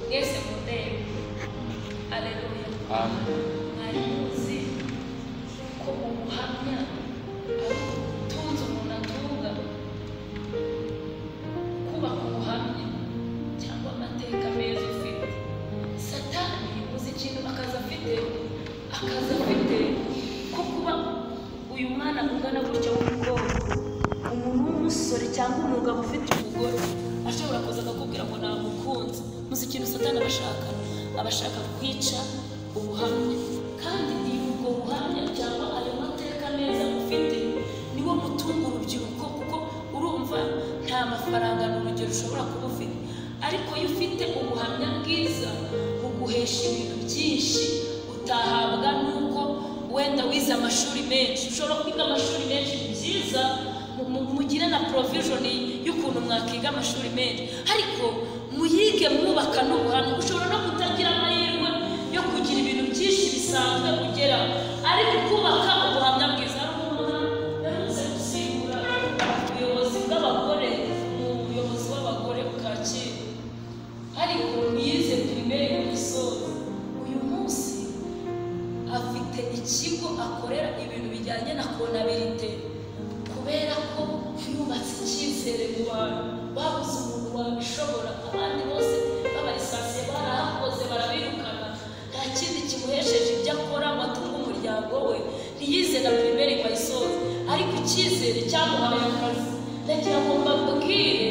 Mwese mundebe. Aleluya. Amen. Mwari muzi ko ubuhamya ari ubutunzi umuntu atunga, kubaka ubuhamya cyangwa amateka meza ufite. Satani uzi ikintu akazi afite ko kuba uyu mwana ungana gutya w'umukobwa, umuntu w'umusore cyangwa umugabo ufite umugore ashobora kuza akakubwira ngo namukunze. Muzi ikintu Satani abashaka kwica ubuhamya, kandi ubwo buhamya cyangwa ayo mateka meza ufite niwo mutunga urubyiruko, kuko urumva nta mafaranga ni urugero ushobora kuba ufite, ariko iyo ufite ubuhamya bwiza buguhesha ibintu byinshi utahabwa nuko wenda wize amashuri menshi. Ushobora kwiga amashuri menshi, ni byiza, mugire na provision y'ukuntu mwakiga amashuri menshi, ariko muyige mwubaka n'ubuhamya. Ushobora no kutagira amahirwe yo kugira ibintu byinshi bisanzwe ugeraho, ariko kubaka ubuhamya bwiza. Hari umuntu yaherutse gusimbura ubuyobozi bw'abagore mu buyobozi bw'abagore Kacyiru, ariko yize primaire mu Gisozi. Uyu munsi afite ikigo akorera ibintu bijyanye na konabilite, kubera ko yubatse icyizere mu bantu. Babuze umuntu wabishobora, abandi bose b'abarisansiye barahakoze barabirukana, nta kindi kimuhesheje ibyo akora ngo atunge umuryango we. Ntiyize na primaire ngo ayisoze, ariko icyizere cyamuhaye akazi. Ndagira ngo mbabwire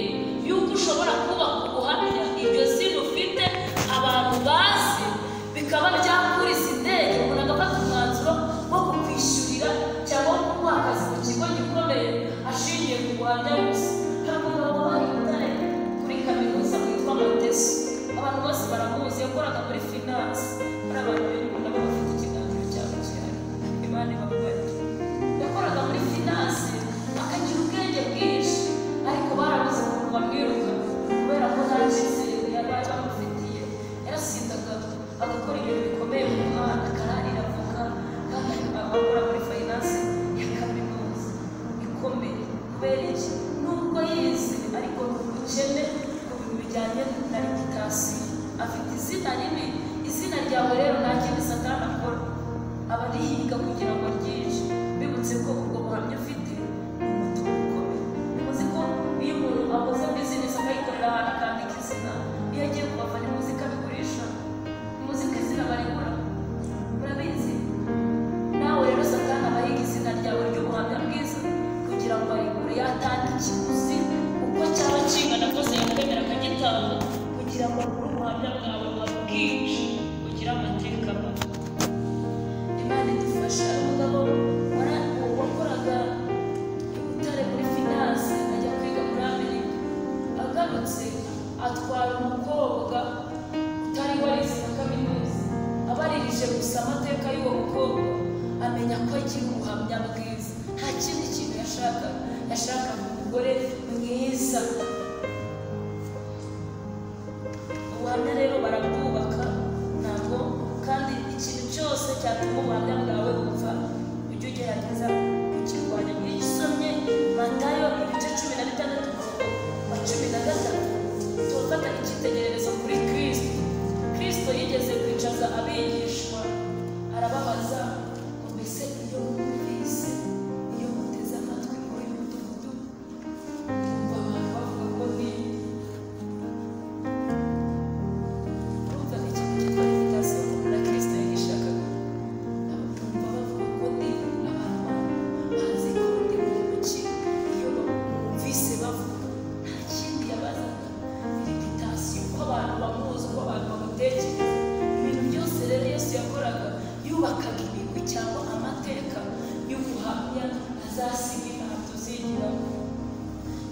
yuko ushobora kubaka ubuhamya, iryo zina ufite abantu bazi, bikaba byakuriza indege, umuntu agafata umwanzuro wo kukwishyurira cyangwa wo kuguha akazi mu kigo gikomeye ashingiye ku buhamya gusa. Hari umugabo wabaye i Butare kuri kaminuza witwa Mateso, abantu bose baramuzi, yakoraga muri finance. Hari abantu benshi nabo bafite ikiganiro cyabo cyihariye, Imana ibabarire. Yakoraga muri finance akagira ubwenge bwinshi, ariko barabuze ukuntu bamwiruka kubera ko nta cyizere yari bamufitiye. Yarasindaga agakora ibintu bikomeye mu muhanda, akararira avoka, kandi akora muri finance ya kaminuza ikomeye. Kubera iki? Nubwo yize ariko ni umukene ku bintu bijyanye na reputasiyo, afite izina ribi. Izina ryawe rero nta kindi Satani akora, aba arihiga kugira ngo aryice. Bibutse ko ubwo buhamya ufite ni umutungo ukomeye. Muzi ko iyo umuntu akoze bizinesi akayikorera ahantu akandika izina, iyo agiye kubafana muzika abigurisha, muzika izina barigura, murabizi. Nawe rero Satani aba ahiga izina ryawe ry'ubuhamya bwiza kugira ngo arigure, yatanga ikiguzi uko cyaba kingana kose yakwemera akagitanga kugira ngo agure ubuhamya bwawe bwinshi, ugire amateka mabi. Imana idufasha. Hari umugabo wakoraga i Butare muri finance, ajya kwiga muri Amerika, agarutse atwara umukobwa utari warize na kaminuza. Abaririje gusa amateka y'uwo mukobwa, amenya ko agira ubuhamya bwiza. Nta kindi kintu yashakaga umugore mwiza. Ubuhamya rero barabwubaka, ntabwo kandi ikintu cyose cyatuma ubuhamya bwawe bupfa ujye ugerageza kukirwanya. Iyo usomye Matayo ibice 16 umurongo wa 13, turafata icyitegererezo kuri Kristo. Kristo yigeze kwicaza abigishwa arababaza ngo mbese iyo mwumvise, iyo muteze amatwi muri uyu mudugudu, mwumva abantu bavuga ko ndi. Urumva ikintu cyitwa reputasiyo na Kristo yagishakaga. Bumva bavuga ko ndi, abantu bazi ko ndi muntu ki. Iyo bumvise bavuga, nta kindi yabazaga, reputasiyo, uko abantu bamuzi, uko abantu bamutekereza. Ibintu byose rero Yesu yakoraga, yubakaga ibigwi cyangwa amateka y'ubuhamya azasiga inaha tuzigiraho.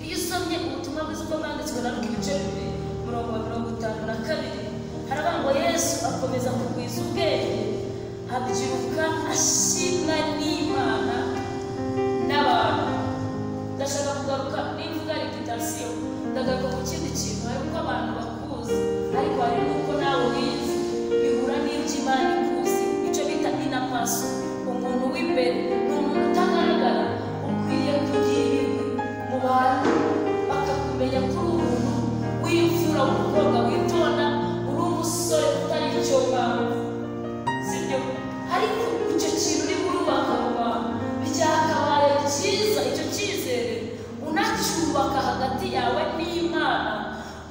Iyo usomye ubutumwa bwiza uko bwanditswe na Luka ibice 2 umurongo wa 52, haravuga ngo Yesu akomeza kugwiza ubwenge, abyiruka ashimwa n'Imana n'abantu. Ndashaka kugaruka nimvuga reputasiyo, ndagaruka ku kindi kintu. Hari uko abantu bakuzi, ariko hari n'uko nawe wizi bihura n'iby'Imana ikuzi, icyo bita inapaso. Umuntu w'imbere ni umuntu utagaragara, ukwiye kugira ibigwi mu bantu, bakakumenya ko uri umuntu w'imfura, w'umukobwa witonda, uri umusore. yawe n'Imana,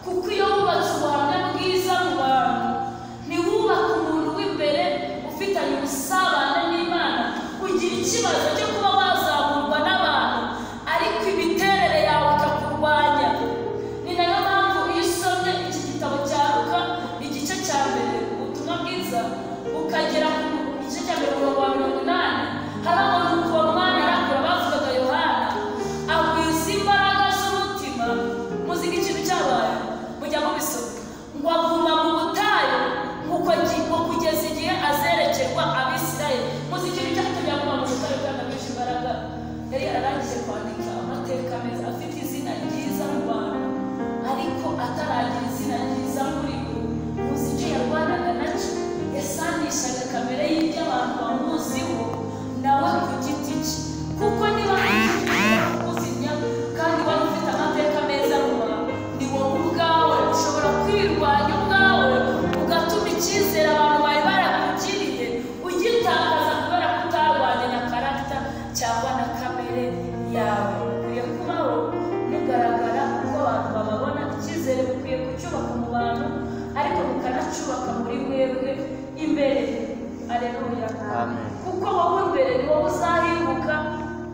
kuko iyo wubatse ubuhamya bwiza mu bantu, ntiwubake umuntu w'imbere ufitanye ubusabane n'Imana, ugira ikibazo cyo kuba wazamurwa n'abantu, ariko imiterere yawe ikakurwanya. Ni nayo mpamvu iyo usomye iki gitabo cya Luka, igice cya mbere, ubutumwa bwiza, ukagera ku gice cya mbere umurongo wa 80, harabona uko uwo mwana arakura, bavugaga Yohana, agwiza imbaraga z'umutima. Muzi ikintu cyabaye, mujya mubisoma, ngo aguma mu butayu ngo kugeza igihe azerekerwa Abisirayeli. Muzi ikintu cyatumye aguma mu butayu kandi agwiza imbaraga? Yari yararangije kwandika amateka meza, afite izina ryiza mu bantu, ariko ataragira izina ryiza muri we. Muzi icyo yarwanaga nacyo? Yasanishaga kamere y'ibyo abantu bamuziho nawe ku giti cye, kuko niba kuzimya kandi wari ufite amateka meza mu bantu, ni wowe ubwawe ushobora kwirwanya ubwawe, ugatuma icyizere abantu bari barakugiriye ugitakaza kubera ko utarwanye na karagita cyangwa na kamere yawe. Ukwiye kubaho mugaragara uko abantu bababona. Icyizere mukwiye kucyubaka mu bantu, ariko mukanacyubaka muri mwebwe imbere. Aleluya. Kuko wowe imbere ni wowe uzahinguka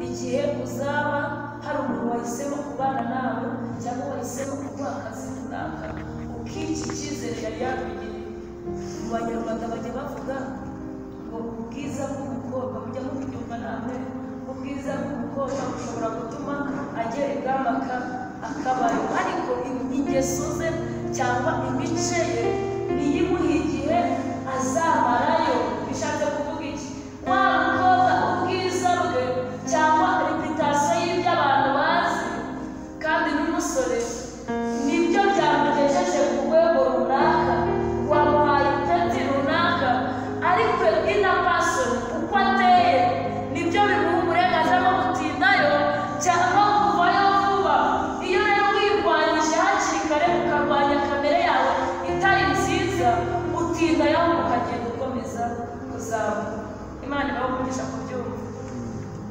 igihe uzaba hari umuntu wahisemo kubana nawe, cyangwa wahisemo kuguha akazi runaka, ukiki icyizere yari yakugiriye. Mu Banyarwanda bajya bavuga ngo ubwiza bw'umukobwa, mujya mubyumva namwe, ubwiza bw'umukobwa bushobora gutuma agera ibwami akabayo, ariko ingeso ze cyangwa imice ye niyo imuha igihe azamarayo. Bishatse kuvuga iki? Wa mukobwa ubwiza bwe cyangwa reputasiyo y'ibyo abantu bazi, kandi n'umusore nibyo byamugejeje ku rwego runaka, wamuhaye ipeti runaka, ariko ina pasoni uko ateye nibyo bimuha uburenganzira bwo gutindayo cyangwa kuvayo vuba. Iyo rero wirwanyije hakiri kare, ukarwanya kamere yawe itari nziza, utindayo ukagenda ukomeza kuzamuka. Imana ibahe umugisha kubyumva.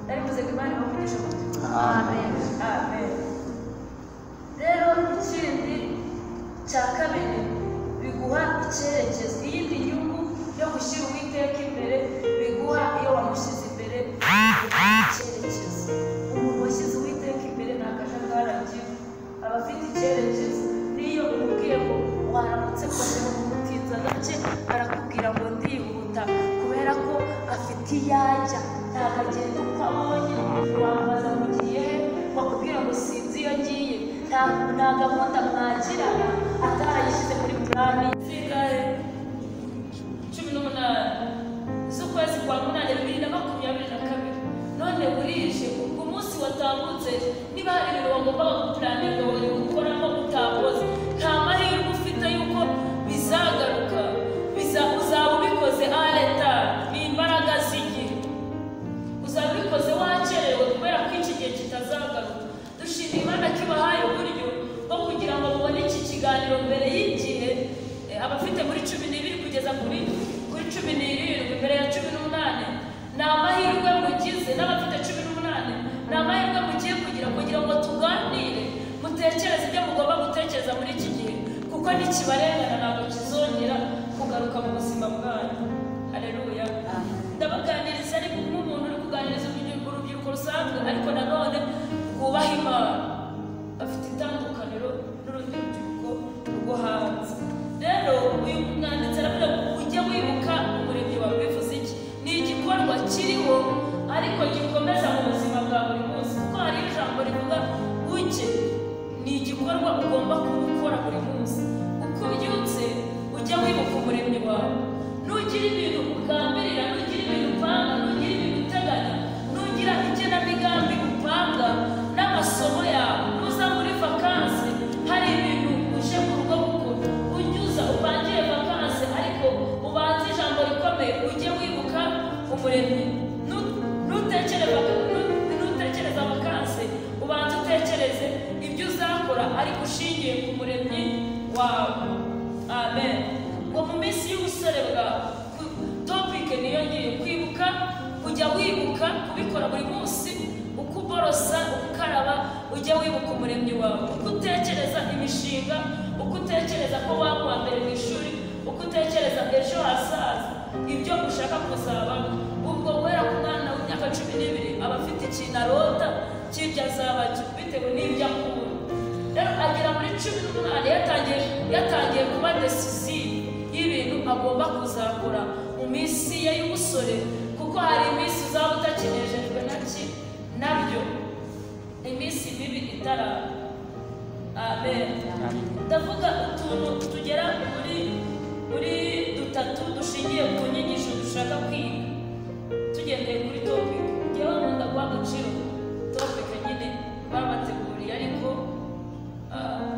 Nari mvuze ngo Imana ibahe umugisha kubyumva. Amen. Amen. Rero ikindi cya kabiri, biguha icyerekezo. Iyindi nyungu yo gushyira Uwiteka imbere biguha iyo wamushyize imbere, biguha icyerekezo. Umuntu washyize Uwiteka imbere nta kajagari agira, aba afite icyerekezo. N'iyo umubwiye ngo waramutse kongera kumutinza gake, arakubwira ngo ndihuta, kubera ko afite iyajya, ntabwo agenda uko abonye. Wamubaza ngo ugiye he, bakubwira ngo sinzi iyo ngiye. Nta gahunda mwagirana atarayishyize muri purani. Zingahe? 18 z'ukwezi kwa 8 2022. None burije ubwo umunsi watambutse, niba hari ibintu wagombaga gupuraninga wari gukoramo utakoze, nta mahirwe ufite yuko bizagaruka. Uzaba ubikoze areta, ni imbaraga z'igihe. Uzaba ubikoze wakerewe kubera ko iki gihe kitazagaruka. Dushimira Imana ko ibahaye uburyo bwo kugira ngo mubone iki kiganiro mbere y'igihe. Abafite muri 12 kugeza kuri 17, mbere ya 18, ni amahirwe mugize. N'abafite 18 ni amahirwe mugiye kugira ngo tuganire, mutekereze ibyo mugomba gutekereza muri iki gihe, kuko nikibarengana ntabwo kizongera kugaruka mu buzima bwanyu. Haleluya. Ndabaganiriza ariko nk'umuntu uri kuganiriza urubyiruko rusanzwe, ariko nanone rwubaha Imana, bafite itandukaniro n'urundi rubyiruko rwo hanze. Rero uyu mwanditsi aravuga ngo ujye wibuka umuremyi wawe. Bivuze iki? Ni igikorwa kiriho ariko gikomeza mu buzima bwa buri munsi, kuko hari ijambo rivuga ujye, ni igikorwa ugomba gukora buri munsi. Uko ubyutse ujye wibuka umuremyi wawe. Nugira ibintu ugambirira, nugira ibintu upanga, nugira ibintu uteganya, nugira igenamigambi upanga n'amasomo yawe, nuza muri vakansi hari ibintu uje mu rugo gukora, ujye uza upangire vakansi, ariko ubanze ijambo rikomeye, ujye wibuka umuremyi. Nutekereza vakansi, ubanze utekereze ibyo uzakora ariko ushingiye ku muremyi wawe. Amen. Ngo mu minsi y'ubusore bwawe, topike niyo ngiye kwibuka, kujya wibuka kubikora buri munsi, uko uborosa, ukaraba, ujye wibuka umuremyi wawe. Uko utekereza imishinga, uko utekereza ko waba uwa mbere mu ishuri, uko utekereza ejo hazaza, ibyo ushaka kuzabamo. Ubwo guhera ku mwana w'imyaka 12 aba afite ikintu arota cy'ibyo azaba bitewe n'ibyo akura. Rero agera muri 18 yatangiye kuba decisive y'ibintu agomba kuzakora mu minsi ye y'ubusore, kuko hari iminsi uzaba utakinejejwe nabyo, iminsi mibi itaraba. Amen. Ndavuga utuntu tugera muri dutatu dushingiye ku nyigisho dushaka kwiga tugendeye kuri topic. Njyewe nkunda guha agaciro topic nyine babateguriye, ariko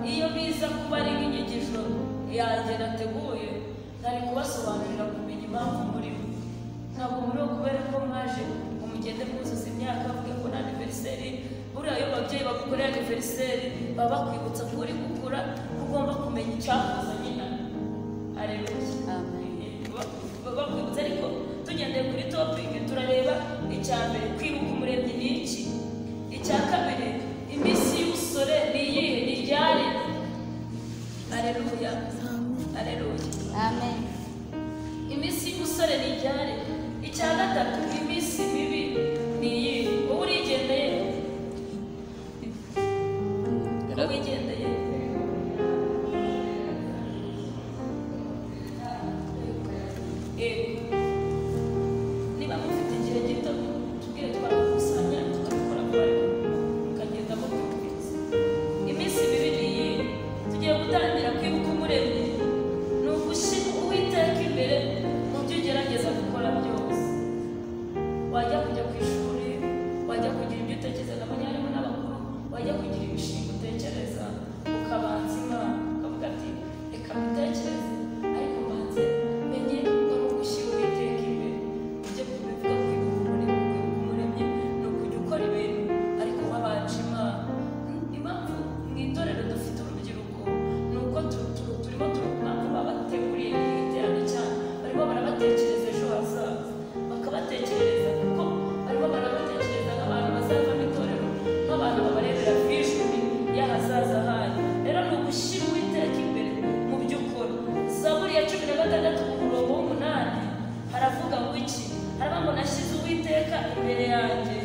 iyo biza kuba ari nk'inyigisho yanjye nateguye, nari kubasobanurira kumenya impamvu muriho. Ntabwo muriho kubera ko mwaje ngo mugende mwuzuza imyaka bavuge ngo ni anniversaire. Buriya iyo ababyeyi bagukorera anniversaire baba bakwibutsa ko uri gukura, ko ugomba kumenya icyakuzanye inaha. Haleluya. Bakwibutsa. Ariko tugendeye kuri topic turareba icya mbere, kwibuka umuremyi ni iki? Icya kabiri, iminsi y'ubusore ni iyihe? Ni ryari? Haleluya. Haleluya. Amen. Iminsi y'ubusore ni ryari? Icya gatatu, iminsi mibi ni iyihe? Wowe urigendeye? Wowe wigendeye? Yego. Niba mufite igihe gito tubwire, twakusanya tukabikora vuba, ariko mukagenda mubyumvise. Iminsi mibi ni iyihe? Tugiye gutangira. Kwibuka umuremyi ni ugushyira Uwiteka imbere mu byo ugerageza gukora byose. Wajya kujya ku ishuri, wajya kugira ibyo utekereza, nabonye harimo n'abakuru, wajya kugira imishinga utekereza, ukabanza Imana, ukavuga ati reka mbitekereze ariko mbanze menye ko ari ugushyira Uwiteka imbere. Ibyo bivuga kwibuka umuremyi. Kwibuka umuremyi ni ukujya ukora ibintu ariko wabanje Imana. Impamvu mu itorero dufite urubyiruko ni uko turimo, impamvu babateguriye iri cyane, barimo barabatekereza ejo hazaza, bakabatekerereza, kuko barimo barabatekereza nk'abantu bazava mu itorero, nk'abantu babarebera vision y'ahazaza hanyu. Rero ni ugushyira Uwiteka imbere mu byo ukora. Zaburi ya 16 ku murongo w'8 haravuga ngo iki? Haravuga ngo nashyize Uwiteka imbere yanjye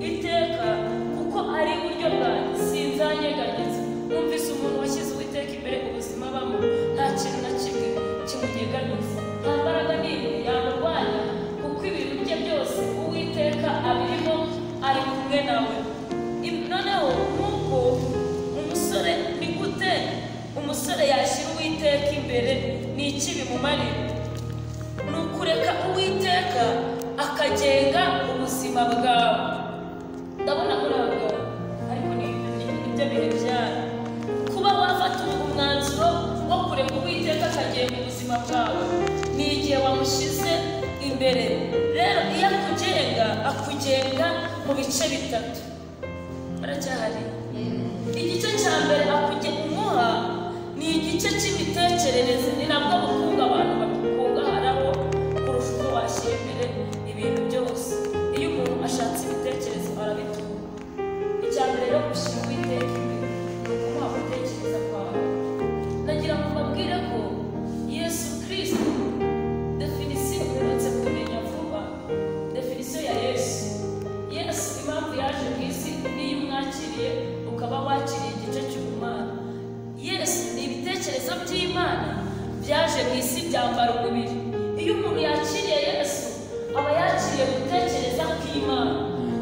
iteka, kuko ari iburyo bwanjye sinzanyeganyeza. Numvise umuntu washyize Uwiteka imbere, ubuzima abamo nta kintu na kimwe kimunyeganyeza, nta mbaraga n'imwe yamurwanya, kuko ibintu bye byose Uwiteka abirimo, ari kumwe nawe. Noneho nk'uko umusore, ni gute umusore yashyira Uwiteka imbere? Ni iki bimumarira? Ni ukureka Uwiteka akagenga ubuzima bwawe. Ndabona muri abagabo, ariko ni ibyo bihe byanyu. Kuba wafata umwanzuro wo kureka Uwiteka akagenga ubuzima bwawe ni igihe wamushyize imbere. Rero iyo akugenga, akugenga mu bice bitatu. Baracyahari? Igice cya mbere umuha ni igice cy'imitekerereze. Ni nabwo bukungu abantu bakungaharaho kurusha uko washyira imbere ibintu byose. Iyo umuntu ashatse ibitekerezo arabitunga. Icya mbere rero, gushyira Uwiteka imbere ni ukumuha gutekereza kwawe. Nagira ngo mbabwire ko Yesu Kirisito, définition uherutse kumenya vuba, définition ya Yesu. Yesu impamvu yaje mu isi, niyo umwakiriye ukaba wakiriye igice cy'ubumana. Yesu ni ibitekerezo by'Imana byaje mu isi byambara umubiri. Iyo umuntu yakiriye Yesu aba yakiriye gutekereza kw'Imana.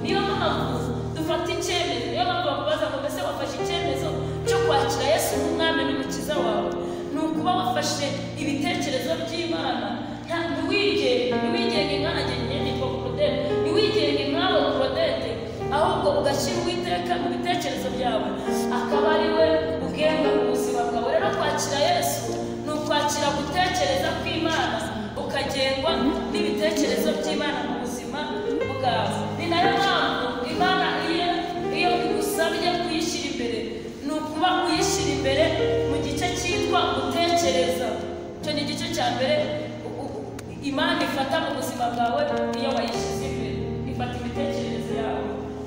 Niyo mpamvu dufata icyemezo, niyo mpamvu bakubaza ngo mbese wafashe icyemezo cyo kwakira Yesu nk'umwami n'umukiza wawe? Ni ukuba wafashe ibitekerezo by'Imana. Ntiwigenge, ntiwigenge nkanjye, njye nitwa Claudette, ntiwigenge nkawe Claudette, ahubwo ugashyira Uwiteka mu bitekerezo byawe, akaba ari we ugenga ubuzima bwawe. Rero kwakira Yesu ni ukwakira gutekereza kw'Imana, ukagengwa n'ibitekerezo by'Imana mu buzima bwawe. Ni nayo mpamvu Imana iyo igusabye kuyishyira imbere, ni ukuba uyishyira imbere mu gice cyitwa gutekereza. Icyo ni igice cya mbere Imana ifata mu buzima bwawe. Iyo wayishyize imbere, ifata imitekerereze yawe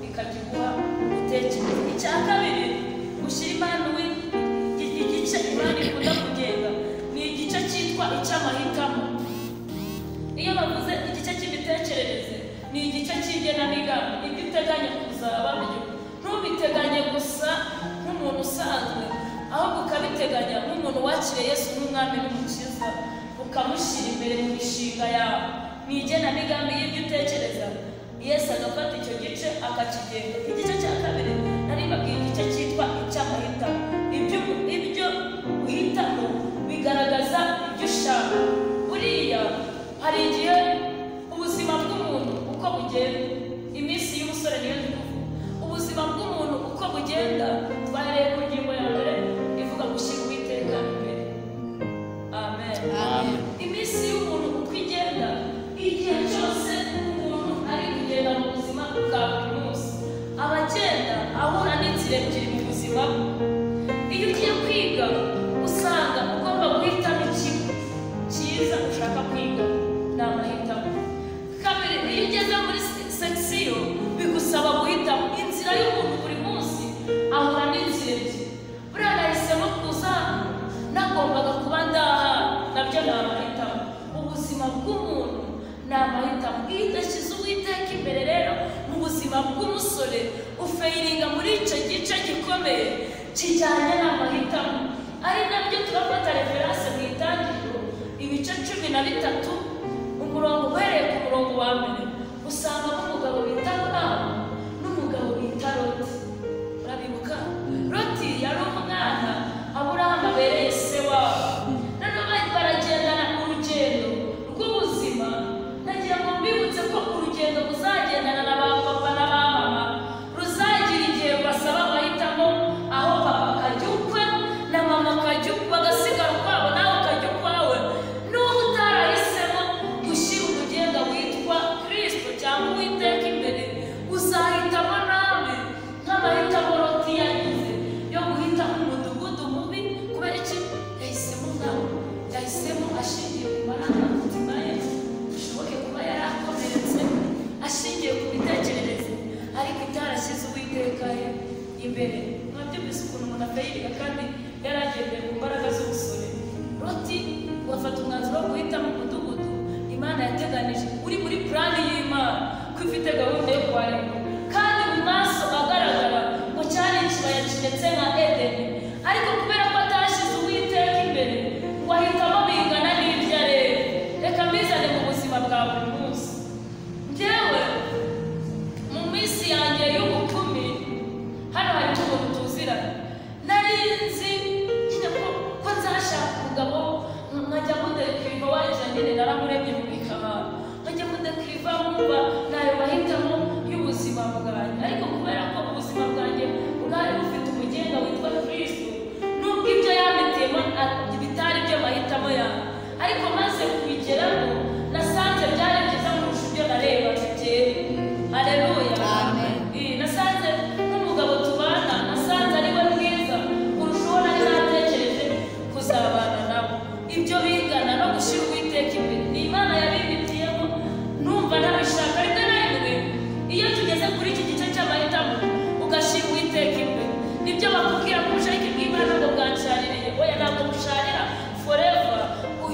ikajya iguha gutekereza. Icya kabiri Gushyira Imana igice Imana ikunda kugenga ni igice cyitwa icy'amahitamo. Iyo bavuze igice cy'imitekerereze ni igice cy'igenamigambi, ibyo uteganya kuzaba byo. Ntubiteganye gusa nk'umuntu usanzwe, ahubwo ukabiteganya nk'umuntu wakiriye Yesu nk'umwami n'umukiza, ukamushyira imbere mu mishinga yawe, mu igenamigambi y'ibyo utekereza. Yesu agafata icyo gice akakigenga. Igice cya kabiri nari mbabwiye igice cyitwa icy'amahitamo. Ibyo uhitamo bigaragaza ibyo ushaka. Buriya hari igihe ubuzima bw'umuntu uko bugenda, iminsi y'umusore niyo ndi kuvuga, ubuzima bw'umuntu uko bugenda, twahereye ku ngingo ya mbere ivuga gushyira Uwiteka imbere. Amen. Iminsi y'umuntu uko igenda, igihe cyose umuntu ari kugenda mu buzima bwa buri munsi, aba agenda ahura n'inzira ebyiri mu buzima bwe. Iyo ugiye kwiga usanga ugomba guhitamo ikigo cyiza ushaka kwiga, ni amahitamo. Kabiri, iyo ugeze muri sekisiyo bigusaba guhitamo. Inzira y'umuntu buri munsi ahura n'inzira ebyiri. Buriya nahisemo kuza hano, nagombaga kuba ndaha, nabyo ni amahitamo. Ubuzima bw'umuntu ni amahitamo. Iyo udashyize Uwiteka imbere rero mu buzima bw'umusore, ufeyiringa muri icyo gice gikomeye kijyanye n'amahitamo. Ari nabyo turafata referanse mu itangiriro ibice 13, umurongo uhereye ku murongo wa mbere, usangamo umugabo bita Aburahamu n'umugabo bita Loti. Urabibuka? Loti yari umwana Aburahamu abereye se wabo. Noneho baragendana urugendo rw'ubuzima. Nagira ngo mbibutse ko urugendo muzagendana na ba papa na ba mama ruzagira igihe basaba amahitamo, aho papa akajya ukwe na mama akajya ukwe, bagasigara ukwabo nawe ukajya ukwawe. N'uba utarahisemo gushyira umugenga witwa Kristo cyangwa Uwiteka imbere, uzahitamo nawe nk'amahitamo Loti yagize yo guhitamo umudugudu mubi. Kubera iki? Yahisemo nawe, yahisemo ashingiye ku marangamutima ye, bishoboke kuba yarakomeretse, ashingiye ku mitekerereze, ariko itarashyize Uwiteka ye imbere. Mwabyumvise ukuntu umuntu afeyiriga kandi yaragendeye ku mbaraga z'ubusore. Loti wafata umwanzuro wo guhitamo umudugudu Imana yateganije, uri muri plani y'Imana ko ifite gahunda yo kuharimbuka, kandi mu maso agaragara ngo cyari ikibaya kimeze nka Edeni, ariko kubera ko atashyize Uwiteka imbere ngo ahitamo bingana n'ibyo areba. Reka mbizane mu buzima bwa buri munsi. Njyewe mu minsi yanjye y'ubukumi, hano harimo umuntu tuziranye, nari nzi nyine ko nzashaka umugabo, nkajya mudekiriva waje nyine naramurebye mu bikabara, nkajya mudekiriva mwumva nayo mahitamo y'ubuzima bwanjye. Ariko kubera ko ubuzima bwanjye bwari bufite umugenga witwa Kristo, nubwo ibyo yampitiyemo bitari byo mahitamo yanjye, ariko maze kubigeramo nasanze byari byiza kurusha ibyo narebaga kera. Haleluya. Amen. Nasanze nk'umugabo tubana, nasanze ari we mwiza kurusha uwo nari natekereje kuzabana nawe. Ibyo bigana no gushyira Uwiteka imbere ni Imana yabimpitiyemo, numva ntabishaka. Rimwe na rimwe iyo tugeze kuri iki gice cy'amahitamo ugashyira Uwiteka imbere, nibyo bakubwira ko ubushake bw'Imana ngo bwanshaririye. Oya, ntabwo busharira forever.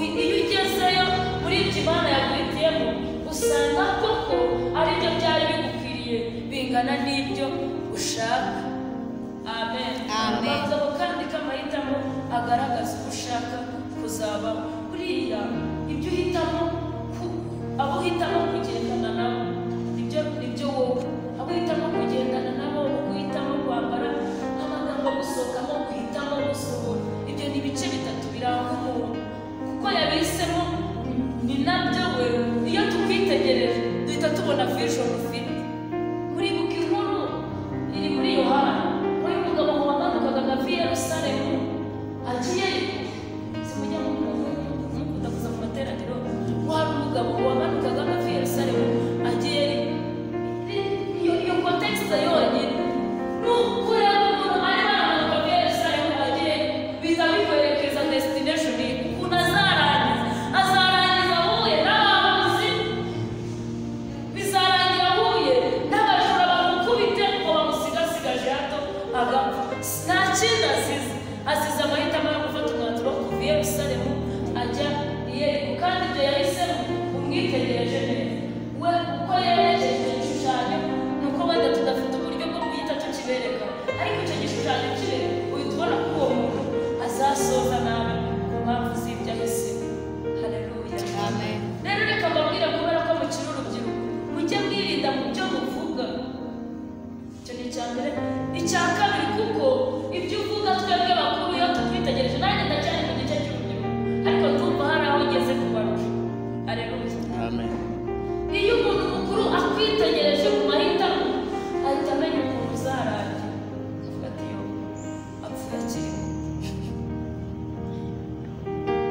Iyo ugezeyo muri ibyo Imana yaguhitiyemo, usanga koko aribyo byari bigukwiriye bingana n'ibyo ushaka. Amen. Amen. Bavuga ngo kandi ko amahitamo agaragaza uko ushaka kuzaba. Buriya ibyo uhitamo, abo uhitamo kugendana nabo, nibyo wowe, abo uhitamo kugendana nabo, uguhitamo kwambara, amagambo gusohokamo, guhitamo gusohora, ibyo ni ibice bitatu biranga umuntu kuko yabihisemo. Ni nabyo we iyo tukwitegereje duhita tubona vision ufite. Muribuka inkuru iri muri Yohana, uyu mugabo ngo wamanukaga ava i Yerusalemu agiye, simujya mukunda kuza mu materaniro, ngo hari umugabo wamanukaga ava i Yerusalemu agiye. Iyo context yonyine, nukureba umuntu arimo aramanuka ava i Yerusalemu agiye, biza bikwerekeza destination ye, ukuntu azarangiza. Azarangiza ahuye n'ababuzi, bizarangira ahuye Yerusalemu ajya i Yeriko, kandi ibyo yahisemo umwitegereje neza we uko yerekeje icyo gishushanyo ni uko wenda tudafite uburyo bwo guhita tukibereka, ariko icyo gishushanyo kireba uhita ubona ko uwo muntu azasoza nabi ku mpamvu z'ibyo ahisemo. Haleluya, amen. Rero reka mbabwire, kubera ko mukiri urubyiruko mujye mwirinda mu byo muvuga. Icyo ni icya mbere. Icya kabiri, kuko ibyo uvuga twebwe bakuru iyo tukwitegereje, nanjye ndacyari mu gice cy'urubyiruko ariko ndumva hari aho ngeze kubarusha. Haleluya, amen. Iyo umuntu mukuru akwitegereje mu mahitamo ahita amenya ukuntu uzarangira, akavuga ati yo apfuye akiri muto.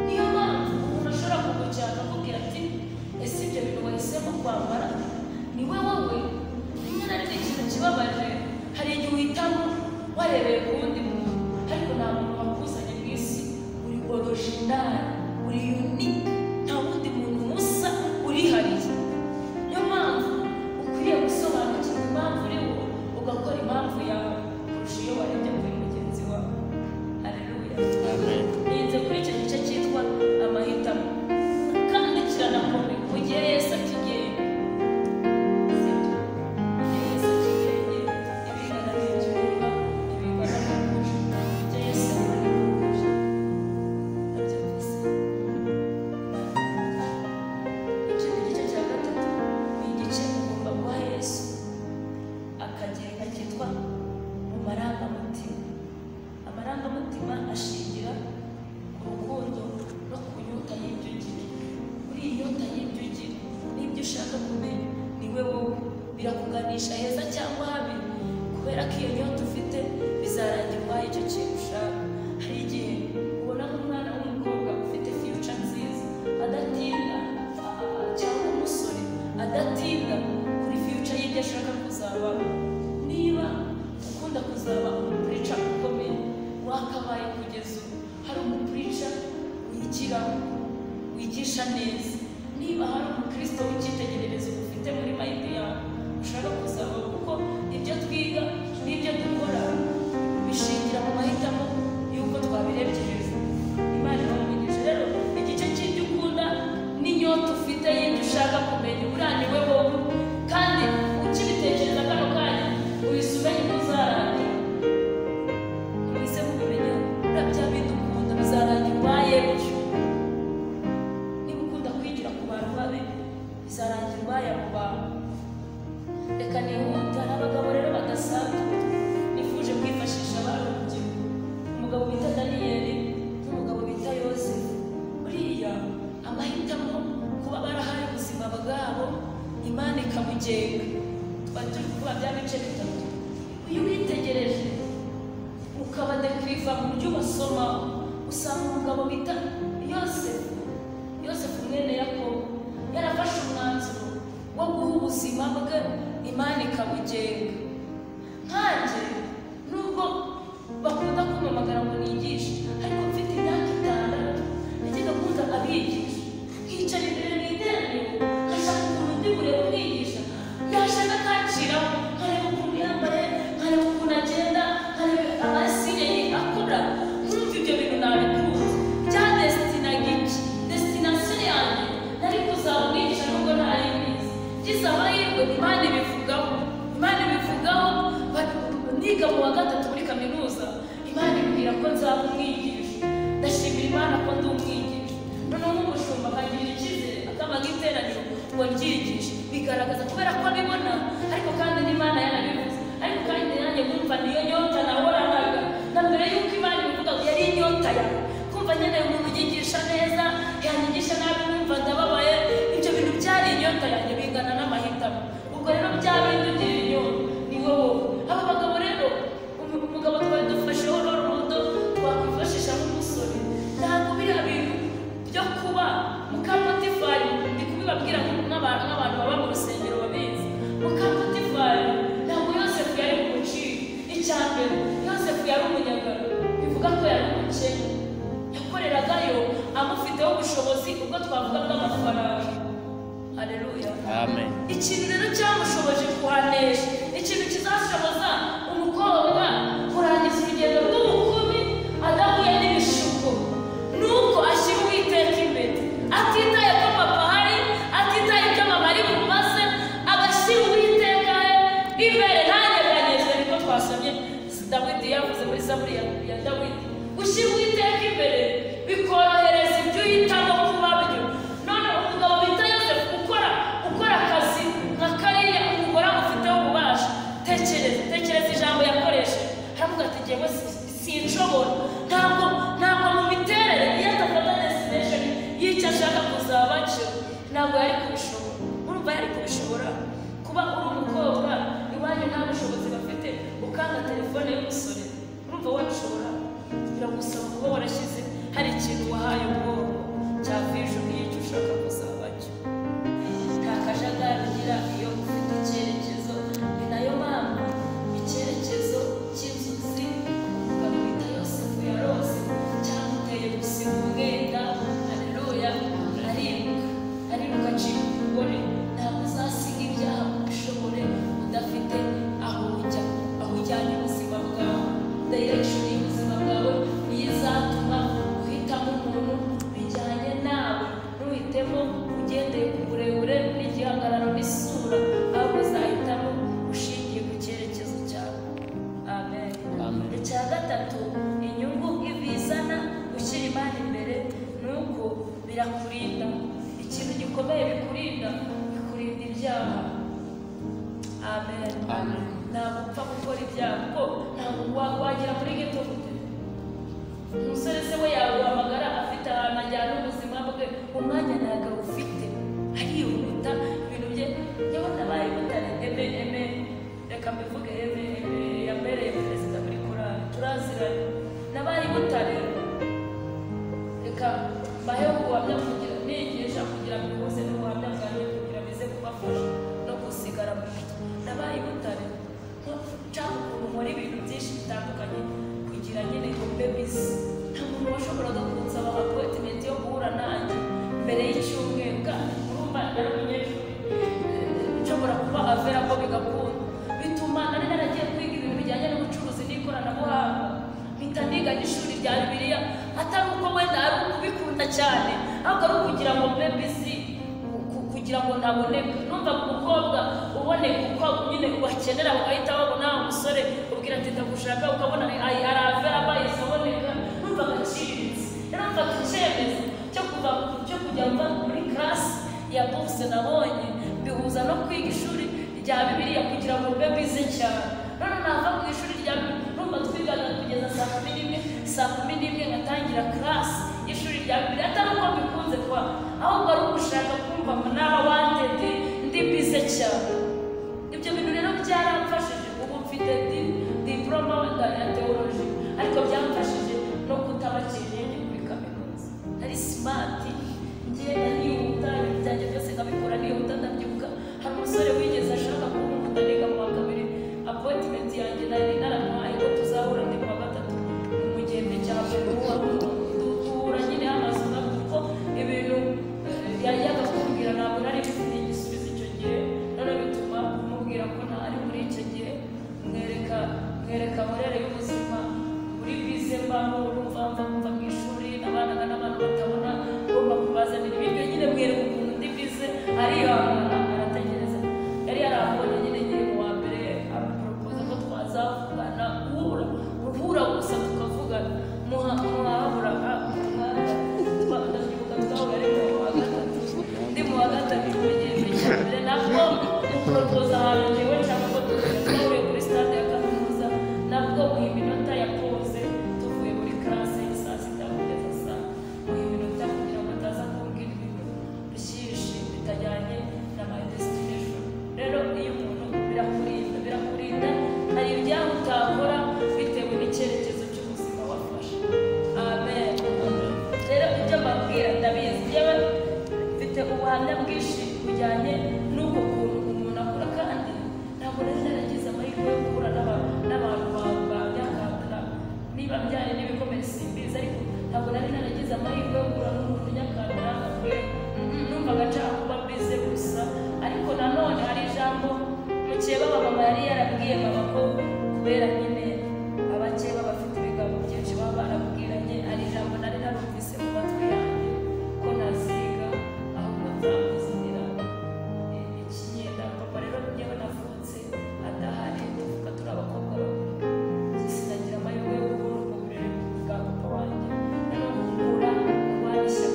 Niyo mpamvu umuntu ashobora kugucyaka akubwira ati ese ibyo bintu wahisemo kwambara ni we wowe? Rimwe na rimwe ikintu kibabaje, hari igihe uhitamo warebeye ku wundi muntu, ariko nta muntu wakuzanye mu isi uri original, uri unique, nta wundi muntu musa urihariye. Niyo mpamvu ukwiriye gusobanukirwa impamvu uriho, ugakora impamvu yawe kurusha iyo warebye kuri mugenzi wawe. Haleluya, amen. Ninze kuri icyo gice cyitwa amahitamo, kandi kiranakomeye mu gihe Yesu akigenda. Sibyo? Mu gihe Yesu akigenda ibingana n'ibyo ureba, ibingana n'ukuri, ibyo Yesu areba ni ukuri. Nabyumvise. Ikindi gice cya gatatu ni igice ugomba guha Yesu akagenga, cyitwa mu marangamutima. Amarangamutima ashingira ku rukundo no ku nyota y'ibyo ugira. Kuri iyi nyota y'ibyo ugira n'ibyo ushaka kumenya ni we wowe, birakuganisha heza cyangwa habi, kubera ko iyo nyota ufite bizarangira uhaye icyo kintu ushaka. Hari igihe ubona nk'umwana w'umukobwa ufite future nziza adatinda, cyangwa umusore adatinda kuri future y'ibyo ashaka kuzaba. Niba ukunda kuzaba umupreacher ukomeye, wakabaye kugeza ubu hari umupreacher wigiraho, wigisha neza. Niba hari umukristo w'icyitegererezo ufite muri mind yawe ushaka kuzaba, kuko ibyo twiga n'ibyo dukora bishingira mu mahitamo y'uko twabirebye hejuru. Imana ibamugisha. Rero igice cy'ibyo ukunda n'inyota ufite y'ibyo ushaka kumenya, buriya ni we wowe, kandi ukibitekereza kano kanya uhise umenya uko uzarangira. Ntimuhise mubimenya, buriya bya bindi ukunda bizarangira ubaye byo. Niba ukunda kwigira ku bantu babi, bizarangira ubaye abo bantu. Reka nihuta. Hari abagabo rero badasanzwe nifuje kwifashisha abari urubyiruko, umugabo bita Daniyeli n'umugabo bita Yosefu. Buriya amahitamo, kuba barahaye ubuzima bwabo Imana ikabugenga, twari turi kuvuga bya bice bitatu. Iyo witegereje ukabadekiriva mu byo ubasomaho, usanga umugabo bita Yosefu, Yosefu mwene Yakobo, yarafashe umwanzuro wo guha ubuzima bwe Imana ikabugenga. Nkanjye nubwo bakunda kumpamagara ngo nigishe, ariko mfite imyaka 6 najyaga nkunda abigisha, nkicara imbere mu iteraniro nkashaka ukuntu ndi burebe umwigisha, yashaka akanciraho, nkareba ukuntu yambaye, nkareba ukuntu agenda, nkareba amasinye akora, nkumva ibyo bintu nabikunze. Bya destinaga iki? Destination yanjye nari kuzaba umwigisha nubwo ntari mbizi. Ngize amahirwe Imana ibivugaho, Imana ibivugaho. Niga mu wa 3 muri kaminuza, Imana imbwira ko nzaba umwigisha. Ndashimira Imana ko ndi umwigisha. Noneho nk'umushumba akangirira icyizere akaba nk'iteraniro ngo ndyigishe, bigaragaza kubera ko abibona, ariko kandi n'Imana yarabivuze. Ariko kandi nanjye nkumva niyo nyota nahoranaga na mbere y'uko Imana ibivuga, yari inyota yawe. Kumva nkeneye umuntu unyigisha neza, yanyigisha nabi nkumva ndababaye. Ibyo bintu byari inyota yanjye, bingana n'amahitamo. Ubwo rero bya bindi ugirira inyota ni wowe. Aba bagabo rero, umugabo twari dufasheho urudo twakwifashisha nk'umusore, ntabwo biriya bintu byo kuba muka Potifari, ndi kubibabwira nk'abantu baba mu rusengero babizi. Muka Potifari ntabwo Yosefu yari umuciro. Icya mbere, Yosefu yari umunyagano, bivuga ko yari umukene, yakoreragayo amufiteho ubushobozi ubwo twavuga bw'amafaranga. Haleluya, amen. Ikintu rero cyamushoboje kuhanesha, ikintu kizashoboza umukobwa kurangiza urugendo rw'ubukumi adahuye n'ibishuko, nuko Ntabwo yari kubishobora. Urumva yari kubishobora kuba uri umukobwa iwanyu nta bushobozi bafite, ukanga telefone y'umusore, urumva wabishobora? Biragusaba kuba warashyize hari ikintu wahaye ubwonko cya vision y'icyo ushaka kuzaba cyo. Nta kajagari ugira iyo ufite icyerekezo. Ni nayo mpamvu icyerekezo cy'inzozi umugabo bita Yosefu yarose cyamuteye gusiga umwenda. Haleluya! Ariruka, ariruka acika umugore. Ntabwo uzasiga ibyaha ngo ubishobore udafite aho ujya, aho ujyanye ubuzima bwawe. Direction y'ubuzima bwawe niyo izatuma uhitamo umuntu bijyanye nawe. Ntuhitemo ugendeye ku burebure n'igihagararo n'isura, ahubwo uzahitamo ushingiye ku cyerekezo cyawe. Amen. Amen. Icya gatatu, inyungu ibizana gushyira Imana imbere ni uko birakurinda. Ikintu gikomeye bikurinda, bikurinda ibyaha. Amen. Amen. Ntabwo upfa gukora ibyaha, kuko ntabwo wagera muri ghetto gute. Umusore se we yaguhamagara afite ahantu ajyana ubuzima bwe, umwanya ntabwo awufite, arihuta ibintu bye. Yewe nabaye Butare, eme eme reka mbivuge, eme eme yambereye perezida muri korali, turaziranye. Nabaye Butare, reka mbahe ubuhamya kugira nigisha, kugira ngo bihuze n'ubuhamya bwanjye, kugira bize kubafasha no gusigara mu mutwe. Nabaye Butare nshaka ukuntu nkora ibintu byinshi bitandukanye kugira nyine ngo mbe busy. Nta muntu washoboraga kunsaba appointment yo guhura nanjye mbere y'icyumweru, kandi urumva nari umunyeshuri, nshobora kuba available bigakunda. Bituma nari naragiye kwiga ibintu bijyanye n'ubucuruzi n'ikoranabuhanga, mpita niga n'ishuri rya Bibiliya, atari uko wenda ari ukubikunda cyane, ahubwo ari ukugira ngo mbe busy, kugira ngo ntaboneka. Numva umukobwa uboneka uko nyine bakenera bagahita babona umusore ubwira ati ndagushaka, ukabona aravera bahise aboneka. Numva agaciriritse. Rero mfata icyemezo cyo kuva cyo kujya mva muri class ya bourse nabonye, mbihuza no kwiga ishuri rya Bibiliya kugira ngo mbe busy cyane. None nava mu ishuri rya Bibiliya, numva twigaga kugeza saa 11, saa 11 ngatangira class y'ishuri rya Bibiliya, atari uko mbikunze kwa, ahubwo ari ugushaka kumva ngo naba wanted, ndi busy cyane. Ibyo bintu rero byaramfashije. Ubu mfite diploma wenda ya theology, ariko byamfashije no kutaba kinyenye muri kaminuza. Nari smart, ngenda nihuta, ibintu byanjye byose nkabikora nihuta. Ndabyibuka hari umusore wigeze ashaka kunkunda niga mu wa kabiri. Appointment yanjye nari naramuhaye ko tuzahura ndi mu wa gatatu mu gihembwe cya mbere. Duhura nyine hamaze umwaka, kuko ibintu yajyaga kumbwira ntabwo nari mfite igisubizo icyo gihe. Noneho bituma mubwira ko ntari muri icyo gihe, mwereka morale y'ubuzima muri busy mbamo. Urumva mva mu ishuri, nabanaga n'abantu batabona, ngomba kubazanira ibiryo nyine, mwereka ukuntu ndi busy. Arihangana arategereza. Yari yarambonye nyine nkiri mu wa mbere, amporopoza ko twazavugana, guhura, guhura gusa tukavugana. Muha muhabura umwanya. Ndabyibuka twahuye ari mu wa gatatu, ndi mu wa gatatu mu gihembwe cya mbere. Nabwo muporopoza ahantu njyewe nshaka ko duhura. Twahuye kuri stade ya kaminuza, nabwo muha iminota ya pause tuvuye muri classe saa sita kugeza saa, muha iminota kugira ngo ataza kumbwira ibintu byinshi bitajyanye na my destination. Rero iyo umuntu birakurinda, birakurinda, hari ibyaha utakora bitewe n'icyerekezo cy'ubuzima wafashe. Amen. Rero ibyo mbabwira ndabizi, yewe mfite ubuhamya bwinshi bujyanye n'uko kuntu umuntu akura, kandi ntabwo nari naragize amahirwe yo guhura n'abantu ba nyakatara. Niba byari n'ibikomere simbizi, ariko ntabwo nari naragize amahirwe yo guhura n'umuntu nyakatara ngo numvaga nshaka kuba busy gusa. Ariko nanone hari ijambo mukeba wa mama yari yarabwiye mama, ko kubera nyine abakeba bafite ibigambo byinshi baba barabwiranye, hari ijambo nari narumvise mu matwi yanjye ko naziga ahubwo nzamuzanira ikinyenda. Papa rero njyewe navutse adahari, tuvuka turi abakobwa babiri, sinagira amahirwe yo kubona ubwo burere bwa papa wanjye. Noneho nkura ndwanya ishyaka.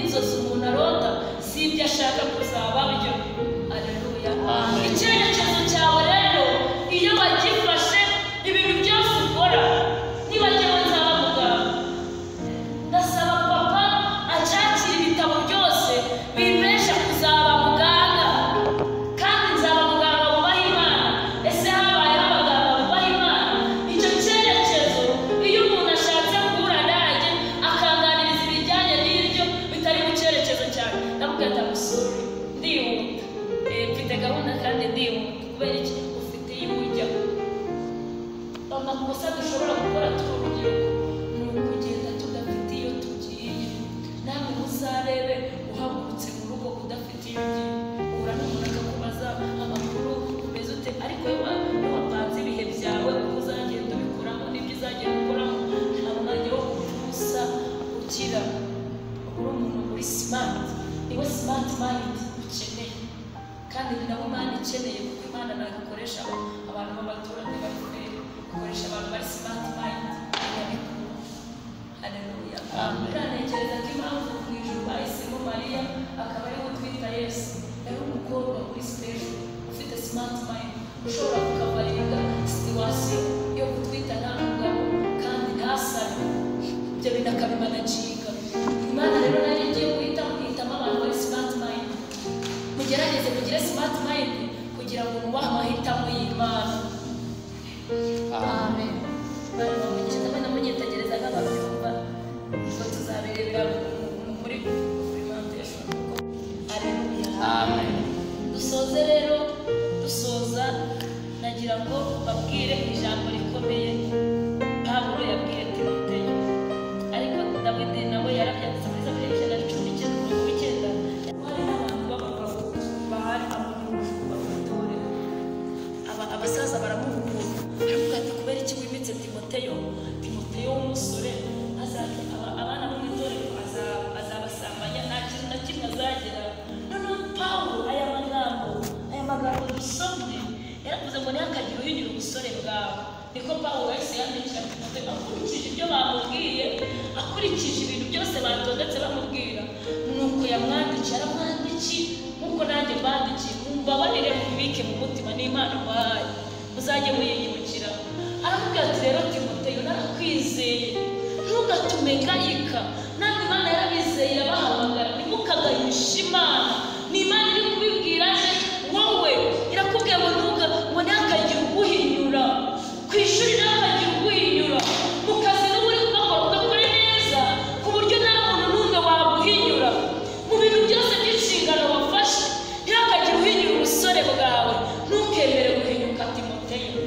n'inzozi umuntu arota si ibyo ashaka kuzaba byo. Haleluya. Icyerekezo cyawe rero iyo bagifashe ibintu byose ukora, niba njyewe nzaba muganga, ndasaba papa acakira ibitabo byose bimpesha kuzaba muganga, kandi nzaba muganga wubaha Imana. Ese habayeho abaganga bubaha Imana? Icyo cyerekezo iyo umuntu ashatse guhura nanjye akanganiriza ibijyanye n'ibyo bitari mu cyerekezo cyanjye, ndamubwira ati amusore ndihuta, mfite gahunda kandi ndihuta. Kubera iki? Ufite iyo ujya. Amakosa dushobora gukora turi urubyiruko ni ukugenda tudafite iyo tugiye. Namwe muzarebe uhagurutse mu rugo udafite iyo ugiye, uhura n'umuntu akakubaza amakuru umeze ute, ariko iyo wapanze ibihe byawe uko uzagenda ubikoramo n'ibyo uzagenda ukoramo, nta mwanya wo gupfusa ugira. Uba uri umuntu uri smart, niwe smart mind ukeneye, kandi ni nabo Imana ikeneye, kuko Imana ntabwo ikoresha abantu b'abaturage bari feri, ikoresha abantu bari smart mind. Irabikura. Haleluya. Ntekereza ko impamvu mu ijuru bahisemo Mariya akaba ariwe utwita Yesu, yari umukobwa uri special, ufite smart mind, ushobora kukavaringa situation yo gutwita nta mugabo kandi ntasabe, ibyo bintu akabimanaginga. Imana rero nayo igiye guhitamo abantu bari smart mind. Mugerageze mugire smart mind kugira ngo mwubahe amahitamo y'Imana. Amen. Bana munyitegereza nk'ababyumva, ngo tuzabirebera muri presentation. Haleluya. Amen. Dusoze rero, dusoza nagira ngo babwire ijambo rikomeye Pawulo yabwiye Timoteyo, ariko Dawidi nawe yarabyanditse muri Zaburi 119:9. Hari n'abantu b'abagabo bahari amunyurujuba mu itorero, abasaza baramuhugura, aravuga ati kubera iki wimitse Timoteyo? Timoteyo w'umusore abana bo mu itorero azabasambanya, nta kintu na kimwe azagera. Noneho Pawulo aya magambo dusomye yaravuze ngo ntihakagire uhinyura ubusore bwawe. Niko Pawulo yahise yandikira Timoteyo akurikije ibyo bamubwiye, akurikije ibintu byose batondetse bamubwira, nuko yamwandikiye, aramwandikiye nk'uko nanjye mbandikiye, mumbabarire mubibike mu mutima n'Imana mbahaye, muzajye muyiyibukira. Aramubwira ati rero Timoteyo, narakwizeye, ntugatume ngayika. Namwe Imana yarabizeye irabahamagara, ntimukagayishe Imana. Ni Imana iri kubibwira nje wowe, irakubwira ngo ngo ntihakagire uguhinyura ku ishuri, ntihakagire uguhinyura mu kazi, n'uba uri kugakora ugakore neza ku buryo nta muntu n'umwe waguhinyura mu bintu byose by'inshingano wafashe. Ntihakagire uhinyura ubusore bwawe, ntukemere guhinyuka Timoteyo.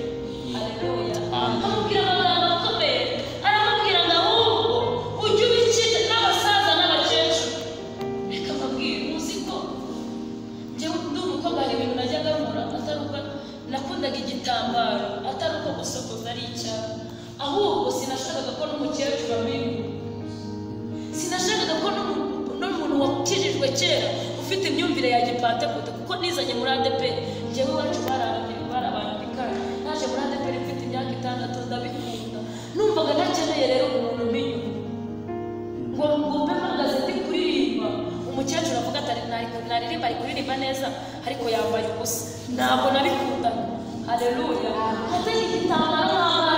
Haleluya. Amubwira amagambo akomeye, aramubwira ngo ahubwo ujye ubikita n'abasaza n'abakecuru. Reka mbabwire, muzi ko njyewe ndi umukobwa, hari ibintu najyaga nkora atari uko nakundaga igitambaro, atari uko gusokoza ari icyaha, ahubwo sinashakaga ko n'umukecuru amenya, sinashakaga ko n'umuntu wakijijwe kera ufite imyumvire ya gipantekote, kuko nizanye muri ADEPR. Njyewe iwacu barabandika, naje muri ADEPR mfite imyaka 6, ndabikunda. Numvaga ntakeneye rero umuntu uminyura ngo mbe mpagaze ndi kuririmba, umukecuru avuga ati naririmba, ari kuririmba neza ariko yambaye ubusa. Ntabwo nabikundaga. Haleluya. Nateze igitambaro nk'amazi.